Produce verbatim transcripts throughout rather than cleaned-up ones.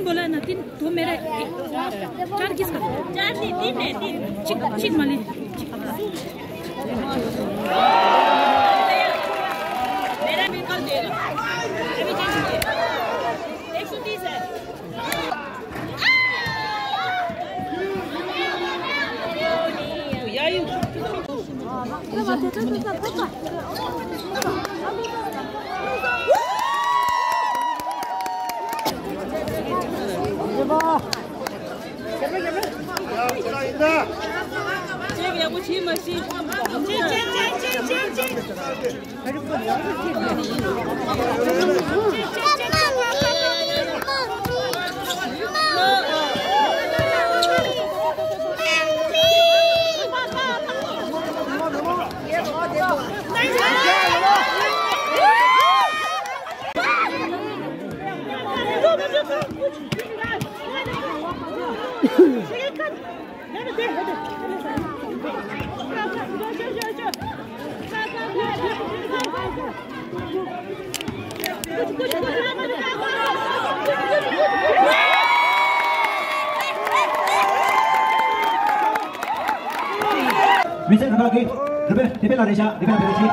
बोला ना, तीन, दो मेरा, एक, चार, चार किसका? चार नहीं, तीन है, तीन। चिक, चिक माले, चिक। मेरा बिल्कुल दे दो। अभी चेंज किया। एक सौ तीस है। མི་ཚེ་རིམ་པ་གི་རི་པེ་རི་པེ་ལ་རེ་ཤ་རི་པེ་ལ་རེ་ཤི།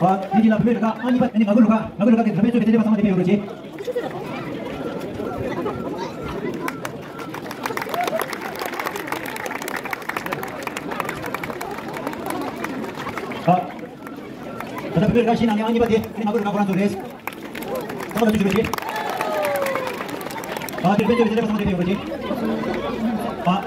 ཨ། དེ་རྗེས་ལ་བུད་མེད་རུ་ཁག་ཨང་གཉིས་པ་ཨ་ནི་ང་དགོན་རུ་ཁག་ང་དགོན་རུ་ཁག་གི་རི་པེ་གཙོས་པའི་རྩེད་འགྲན་པ་ཚང་མ་དེ་ཕེབས་ཡོང་རོགས་གྱིས། ཨ། ད་ལྟ་བུད་མེད་རུ་ཁག་བཞི་ནང་ནས་ཨང་གཉིས་པ་དེ་ཨ་ནི་ང་དགོན་རུ་ཁག་ཁོ་རང་ཚོ་རེད། ཚང་མ་ལ་ཐུགས་རྗེ་ཆེ། ཨ། དེ་རིང་དཔལ་འབྱོར་གྱི་ཚན་རིག་པ་ཚང་མ་དེ་ཕེབས་ཡོང་རོགས་གྱིས། ཨ།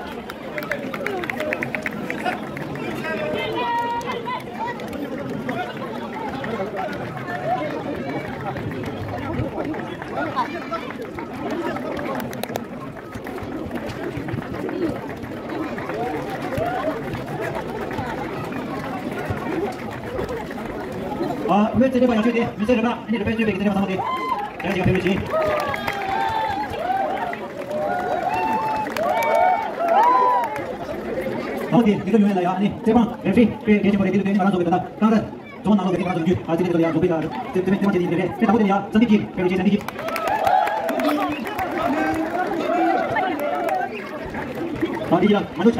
ཨ། བུད་མེད་རྩེད་འགྲན་པ་ཡག་ཤོས་དེ་མི་ཚེ་རིམ་པ་ཨ་ནི་རི་པེ་གཙོས་པའི་རྩེད་འགྲན་པ་ཚང་མ་དེ་ཡག་ཡག་ཕེབས་རོགས་གྱིས། ཨ་ནི་དེ་ཡི་གེ་ཡོང་ཡ་ལ་ཡ་ཨ་ནི་རྩེད་འཕང་རེ་ཧྥི་རི་དཔེ་གལ་ཆེན་པོ་རེད། དེ་ལ་བརྟེན་ནས་ང་རང་ཚོ་གི་ད་ལྟ་རྐང་ར། རྫོང་ནང་ལོགས་ཀྱི་ང་རང་ཚོ་རྒྱུ་ཨ་ཙི་ཙི་ལ་ཡ་རྫོང་དཔེ་ལ་རྩེད་མེད་རྩེད་མོ་བྱེད་ཀྱི་རེད། དེ་དང་པོ་དེ་ལ་ཡ་ས་འདི་གིས་ཕེབས་རོགས་གྱིས། ས་འདི་གིས། ཨ་འདི་གྱི་ལ་ང་ཚོ་ཆ།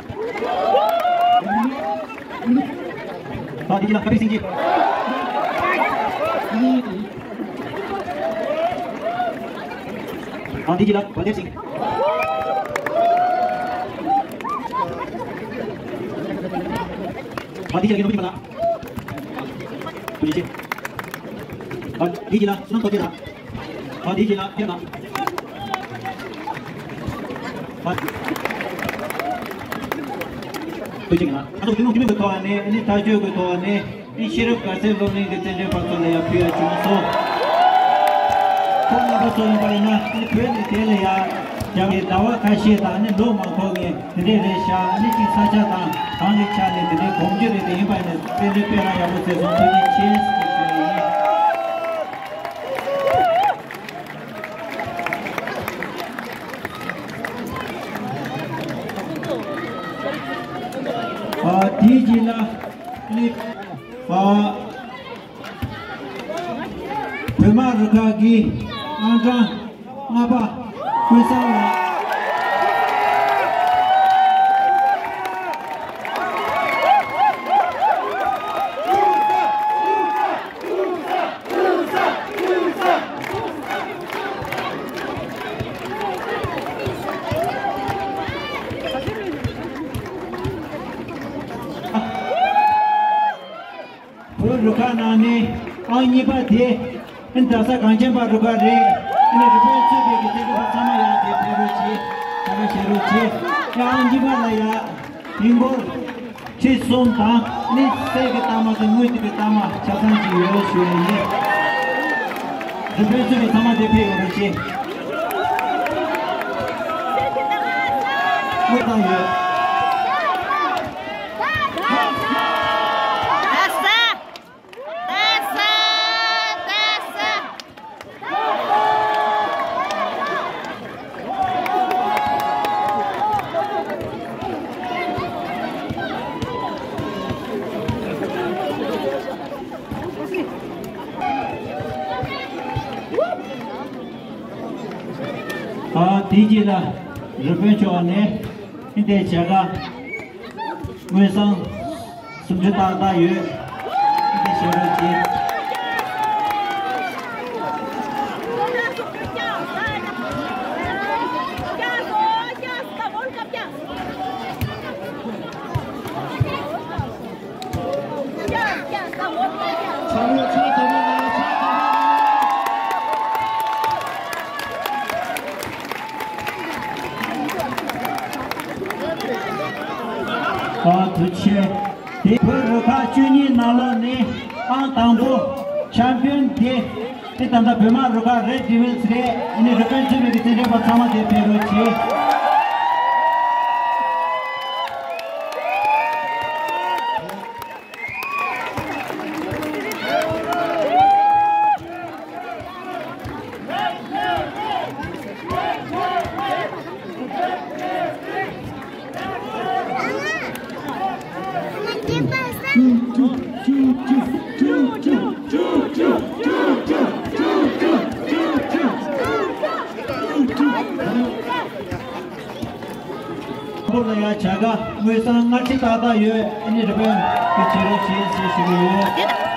ཨ་འདི་གྱི་ལ་ཀ་པི་སིང་གྱི། ཨ་འདི་གྱི་ལ་བལ་དེབ་སིང་། ཨ་འདི་གྱི་ལ་གི་ནོར་བུ་ཆེན་པ་ལགས། ཐུགས་རྗེ་ཆེ། ཨ་འདི་གྱི་ལ་བསོད་ནམས་རྡོ་རྗེ་ལགས། ཨ་འདི་གྱི་ལ་ཕེབས་ལགས། ཨ་ཐུགས་རྗེ་ཆེ་ལགས། ང་ཚོ་ཐུན་མོང་སྤྱི་མོས་ཀྱི་ཐོག་ནས་ཨ་ནི་ཐག་གཅོད་ཀྱི་ཐོག་ནས། དེ་ཤེས་རབ་དགའ་ཚལ་སློབ་གླིང་གི་རྩེད་འགྲན་པ་ཚོ་ལ་ཡང་ཕུལ་ཡ་བྱུང་སོང་། ཁོང་རྣམ་པ་ཚོ་ཡིན་པ་ཡིན་ན་ཨ་ནི་བོད་ནས་དེ་ལ་ཡང་རྒྱ་གི་ཟླ་བ་ཁ་ཤས་དང་ཨ་ནི་ལོ་མང་པོ་ངས་དེ་འདྲས་རེད་ཤག་ཨ་ནི་གཅིག་ས་ཆ་དང་གང་གི་ཆ་ནས་དེ་འདྲས་གོམས་འདྲིས་རེད། དེ་ཡིན་པ་ཡིན་ན་རྩེད་འགྲན་དཔེ་རང་ཡག་པོ་བྱས་སོང་། ཐུགས་རྗེ་ཆེ་ཞེས་ཞུ་ཡ་ཡིན། ཨ་དེའི་རྗེས་ལ་ཨ་ནི་ཨ། བོད་དམག་རུ་ཁག་གི་ཨང་གྲངས་ལྔ་པ་ཀུན་བཟང་ལགས། བོད་རུ་ཁག་ནང་ནས་ཨང་གཉིས་པ་དེ་ཨ་ནི་གྲྭ་ས་གངས་ཅན་པ་རུ་ཁག་རེད། ཨ་ནི་རུ་ཁག་ཚུད་པའི་གི་རྩེད་འགྲན་པ་ཚང་མ་ཡག་དེ་ཕེབས་རོགས་གྱིས། ད་ག་བྱེད་རོགས་གྱིས། ཡ་ཨང་གཉིས་པ་ལ་ཡ་ཧིན་སྒོར་ཁྲི་གསུམ་དང་ཨ་ནི་གསེར་གྱི་རྟགས་མ་དང་དངུལ་གྱི་རྟགས་མ་ཆ་ཚང་ཅིག་ཡོད་ཞུ་ཡ་ཡིན། རུ་ཁག་ཚུད་པའི་ཚང་མ་དེ་ཕེབས་ཡོང་རོགས་གྱིས། དངུལ་བཏང་ཡོད། ཨ་དེའི་རྗེས་ལ་རི་དཔོན་མཆོག་ནས་ཨིན་དེ་བྱ་དགའ་དངུལ་སྲང་སུམ་ཅུ་ཏག་ཏག་ཡོད། ཨིན་དེ་བྱ་དགའ་བྱེད། ཨ་ཐུགས་རྗེ་ཆེ། དེ་བོད་རུ་ཁག་བཅུ་གཉིས་ནང་ལོགས་ནས་ཨང་དང་པོ་ཆམ་པིན་དེ། དེ་ད་ལྟ་བོད་དམག་རུ་ཁག་རེད་ཌི་ཝིལ་སི་རེད། ཨ་ནི་རུ་དཔོན་ཚུད་པའི་གི་རྩེད་འགྲན་པ་ཚང་མ་དེ་ཕེབས་རོགས་གྱིས། ཁོ་ལ་ཡང་བྱ་དགའ་དངུལ་སྲང་ལྔ་ཁྲི་ཏག་ཏག་ཡོད། ཨ་ནི་རི་དཔོན་གྱི་བྱེད་རོགས་བྱེད་ཟེར་ཞུ་གི་ཡོད།